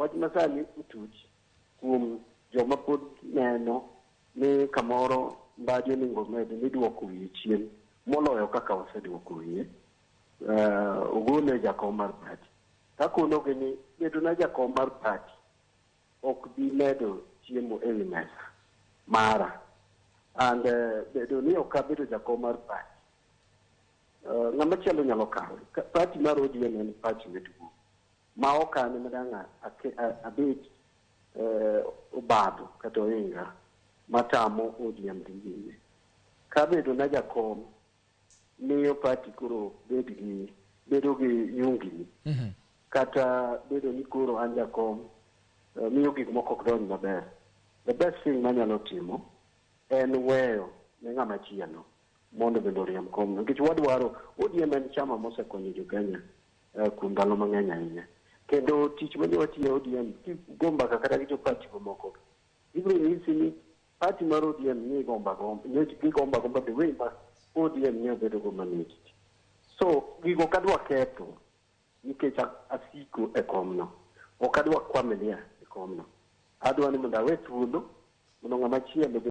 Wach masani otuch kuom joma pod neno ni kamoro Mbadi onego med ni duoko wiye chien moloyo kaka oseduoko wiye. Ogole jakom mar party. Takonogi ni bedona jakom mar party ok bi medo chiemo e wi mesa mara. And bedo ni ok abedo jakom mar party, ng'ama chielo nyalo kawe. Party mar ODM en party maduong' ma ok an ema dang' abet obadho kata ohinga matamo ODM dhi nyime. Kabedo na jakom miyo party koro bed gi bedo gi yungni kata bedo ni koro an jakom miyo gik moko ok donj maber. The best thing manyalo timo en weyo ne ng'ama chielo mondo bende oriemb komno nikech wadwaro ODM en chama mosekonyo jo Kenya kuom ndalo mang'eny ahinya. Kendo tich mane watiyo e ODM kigo mbaka kata gi jo party mamoko ibiro nyisi ni party mar ODM ni gomba gomba gigomba gomba the way ma ODM ne obedo go managed. So gigo ok adwa ketho nikech asiko e komno. Ok adwa kwamilia e komno. Adwa ni mondo awe thuolo mondo ng'ama chielo.